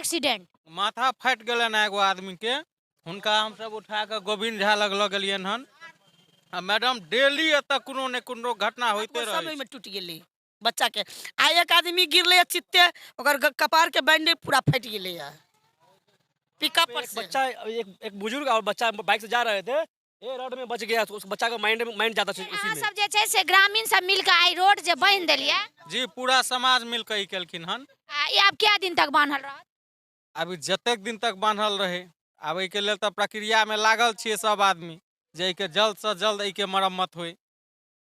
Accident? माथा फाटि गेलनि एगो आदमीके, हुनका हमसब उठा कऽ गोविन्द झा लग लऽ गेलियनि हन। आ मैडम डेली एतऽ कोनो ने कोनो घटना होइते सब रहै ओहिमे टूटि गेलै बच्चाके। आ एक आदमी गिरलै चित्ते, ओकर कपारके बैंडेज पूरा फाटि गेलैए पिकअप पर एक से। बच्चा, एक बुजुर्ग और बच्चा बाइक से जा रहे थे, ये रोड में बच गया, तो उस बच्चा का माइंड माइंड ज्यादा उसी अहाँ में। सब जे छै से ग्रामीण सब मिल कऽ आइ रोड जे बान्हि देलियै? जी, पूरा समाज मिल कऽ ई केलखिन हन। आ ई आब कए दिन तक बान्हल रहत? आब ई जतेक दिन तक बान्हल रहै, आब एहिके लेल तऽ प्रक्रियामे लागल छियै सब आदमी जे एहिके जल्दसँ जल्द एहिके मरम्मत होइ,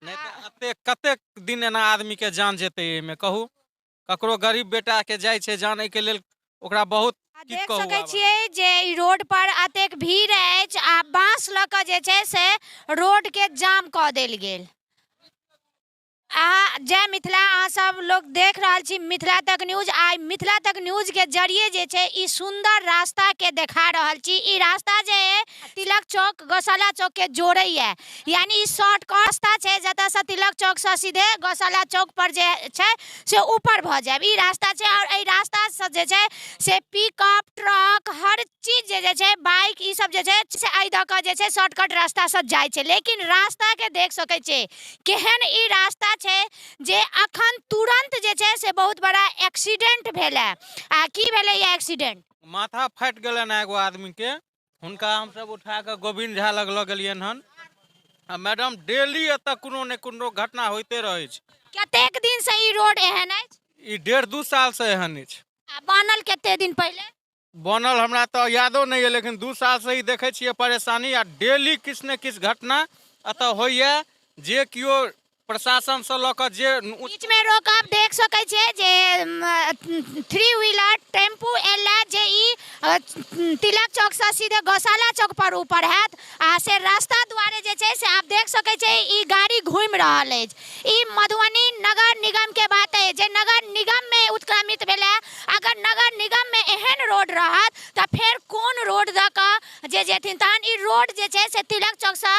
नहि तऽ एतेक कतेक दिन एना आदमीके जान जेतै एहिमे? कहू, ककरो गरीब बेटाके जाइ छै जान एहिके लेल, ओकरा बहुत आ की देख कहू सकै आब? छियै जे ई रोड पर एतेक भीड़ अछि आ बाँस लऽ कऽ जे छै से रोड के जाम कऽ देल गेल। अहाँ जय मिथिला, अहाँ सब लोग देख रहल छी मिथिला तक न्यूज। आइ मिथिला तक न्यूज के जरिए जे छै ई सुंदर रास्ता के देखा रहल छी। ई रास्ता जे है तिलक चौक गौशाला चौक के जोड़ैया, यानी ई शॉर्टकट रास्ता छै जतऽ से तिलक चौक से सीधे गौशाला चौक पर जे छै से ऊपर भऽ जायब, ई रास्ता छै। और एहि रास्ता से जे छै से पिकअप ट्रक हर चीज जे छै बाइक ई सब जे छै से एहि दऽ कऽ जे छै शॉर्टकट रास्ता से जाइ छै। लेकिन रास्ता के देख सकै छियै केहन ई रास्ता छै जे अखन तुरंत जे छै से बहुत बड़ा एक्सीडेंट भेलै। आ की भेलै ई एक्सीडेंट? माथा फाटि गेलनि एगो आदमीके, हुनका हमसब उठा कऽ गोविन्द झा लग लऽ गेलियनि हन। आ मैडम डेली एतऽ कोनो ने कोनो घटना होइते रहै छै। कतेक दिन से ई रोड एहन अछि? ई 1.5-2 साल से एहन अछि। आ बनल कते दिन पहिले? बनल हमरा तऽ यादो नहि यऽ, लेकिन 2 साल से ई देखै छियै परेशानी। आ डेली किछु ने किछु घटना एतऽ होइए, जे केओ प्रशासनसँ लऽ कऽ जे बीच में रोकब देख सकै छियै जे थ्री व्हीलर टेम्पू एलै जे ई तिलक चौक से सीधे गौशाला चौक पर ऊपर हैत, आ से रास्ता दुआरे जे छै से आप देख सकै छियै ई गाड़ी घूमि रहल अछि। ई मधुबनी नगर निगम के बात अछि जे नगर निगम में उत्क्रमित भेलै। अगर नगर निगम में एहन रोड रहत तऽ फेर कोन रोड दऽ कऽ जे जेथिन? तहन ई रोड जे छै से तिलक चौक से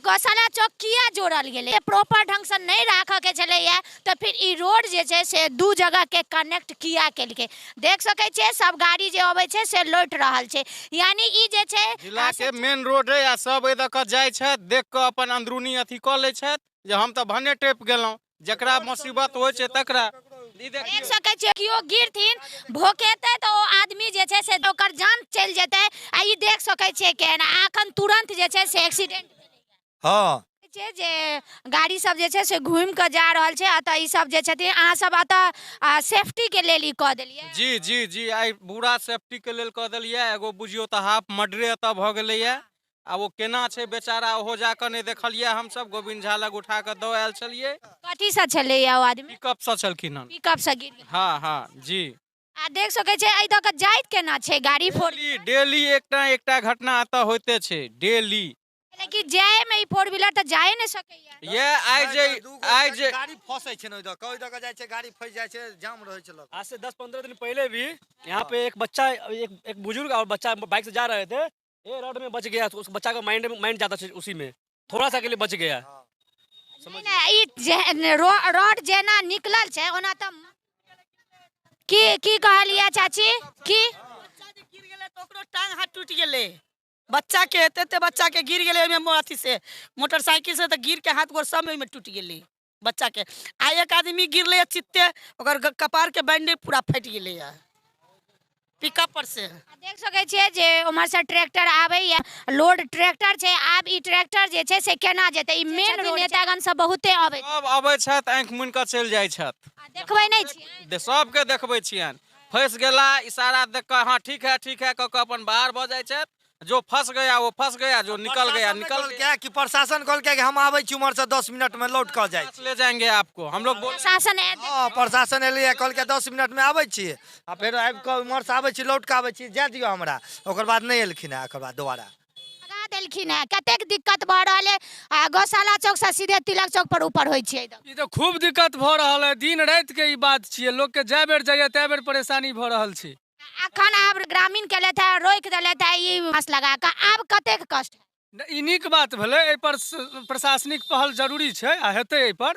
गौशाला चौक किया जोड़ल गेलै? प्रॉपर ढंगसँ नहि राखऽके छलैया तऽ फिर ई रोड जे छै से 2 जगहके कनेक्ट किया केलकै? देख सकै छियै सब गाड़ी जे अबै छै से लौटि रहल छै, यानी ई जे छै जिलाके मेन रोड है आ सब एहि दऽ कऽ जाइ छथि, देख कऽ अपन अंदरूनी अथी कऽ लै छथि जे हम तऽ भने टपि गेलहुँ, जकरा मुसीबत होइ छै तकरा ई देख देखियौ। सकै छियै केओ गिरथिन भोकेतै तऽ ओ आदमी जे छै से ओकर जान चलि जेतै। आ ई देख सकै छियै केहन आ एखन तुरन्त जे छै से एक्सीडेंट हँ छै जे गाड़ी सब जे छै से घूमि कऽ जा रहल छै। एतऽ ई सब जे छथिन अहाँ सब एतऽ सेफ्टी के लेल ई कऽ देलियै? जी जी जी, आइ पूरा सेफ्टी के लेल कऽ देलियै। एगो बुझियौ तऽ हाफ मर्डरे एतऽ भऽ गेलैया। आ ओ केना छै बेचारा ओहो जाकऽ नहि देखलियै, हमसब गोविन्द झा लग उठा कऽ दऽ आयल छलियै। कथी से छलैया ओ आदमी? पिकअप से छलखिन हन। पिकअप से गिर गेल। हाँ हाँ जी। आ देख सकै छियै एहि दऽ कऽ जाइत केना छै गाड़ी फोर? डेली एकटा एकटा घटना एतऽ होइते छै डेली। लेकिन जाय में ई फोर व्हीलर तऽ जाए नहि सकैया। ये आइ जे आइ जे गाड़ी फंसै छै ने ओहि दऽ कऽ, ओहि दऽ कऽ जाइ छै गाड़ी फंसि जाइ छै, जाम रहै छै लग। आज से 10-15 दिन पहले भी यहाँ पे एक बच्चा, एक बुजुर्ग और बच्चा बाइक से जा रहे थे, ये रोड में बच गया, तो उस बच्चा का माइंड माइंड ज्यादा छै उसी में, थोड़ा सा के लिए बच गया। नहीं, नहीं, ई जे रोड जेना निकलल छै ओना तऽ की की कहलियै चाची? की बच्चा जे गिर गेलै तऽ ओकरो टांग हाथ टूटि गेलै बच्चा के, एते एते बच्चा के गिर गेलै ओहिमे अथी से मोटरसाइकिल से, तऽ गिर के हाथ गोर सब ओहिमे टूटि गेलै बच्चा के। आ एक आदमी गिरलै चित्ते, ओकर कपार के बैंडेज पूरा फाटि गेलैया पिकअप पर से। आ देख सकै छियै जे उम्हर से ट्रैक्टर आबैया, लोड ट्रैक्टर छै। आब ई ट्रैक्टर जे छै से केना जेतै? ई मेन रोड नेतागण सब बहुते अबै सब अबै छथि, आँखि मुनि कऽ चलि जाइ छथि। आ देखबै नहि छियै? सबके देखबै छियनि, फँसि गेला इशारा देख कऽ हाँ ठीक है ठीक है कऽ कऽ अपन बाहर भऽ जाइ छथि। जो फंस गया वो फंस गया, जो निकल गया प्रशासन निकल कहलकै गया। कि प्रशासन कहलकै कि हम आबै छी उम्हर से 10 मिनट में लौट कऽ जाइ छी। ले जाएंगे आपको हम लोग बोल प्रशासन आयल। हाँ, प्रशासन एलैया, कहलकै 10 मिनट में आबै छी, आ फेर आबि कऽ उम्हर से आबै छी, लौट कऽ आबै छी, जाय दियौ हमरा। ओकर बाद नहि एलखिन हेँ, ओकर बाद दोबारा लगा देलखिन हेँ। कतेक दिक्कत भऽ रहल है आ गौशाला चौक से सीधे तिलक चौक पर ऊपर होइ छियै। ई तऽ खूब दिक्कत भऽ रहल है, दिन राति के ई बात छियै, लोक के जाय बेर जाइया तै बेर परेशानी भऽ रहल छै। अखन आब ग्रामीण केलथि है, रोकि देलथि है ई बाँस लगा कऽ, आब कतेक कष्ट? नहि, ई नीक बात भेलै, एहिपर प्रशासनिक पहल जरूरी छै आ हेतै एहिपर।